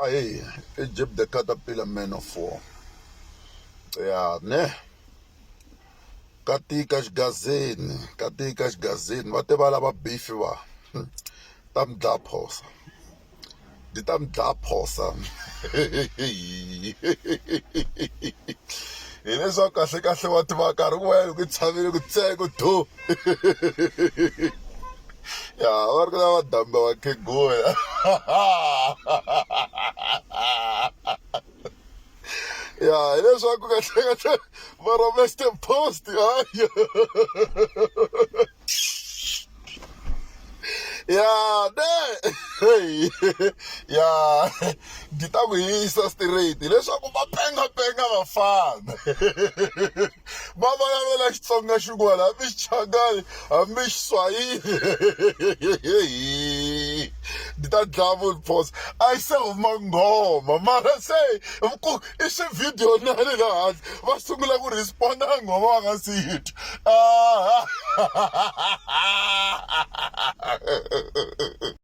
Ahee i Jeep the Caterpillar man of war ya ne ka tika xigazini ka tika xigazini va te va lava beef va ta mi dlaya phosa byi ta mi dlaya phosa hileswaku kahle kahle wa tiva nkarhi wun'wanyana loko i tshamile ku tsee ku doo ya va ri ku lava damba vakhegula ya hileswaku kahle kahle mara Mister Post hayi ya ne ya ndzi ta ku yisa straight hileswaku va pengapenga vafana va vulavula Xitsonga xin'wana hambi Xichangani hambi Xiswahili ndzi ta dlaya munhu phosa a yi se huma nghoma mara se ku i xivhidiyo nani la hansi va sungula ku responda nghoma va nga si yi twa.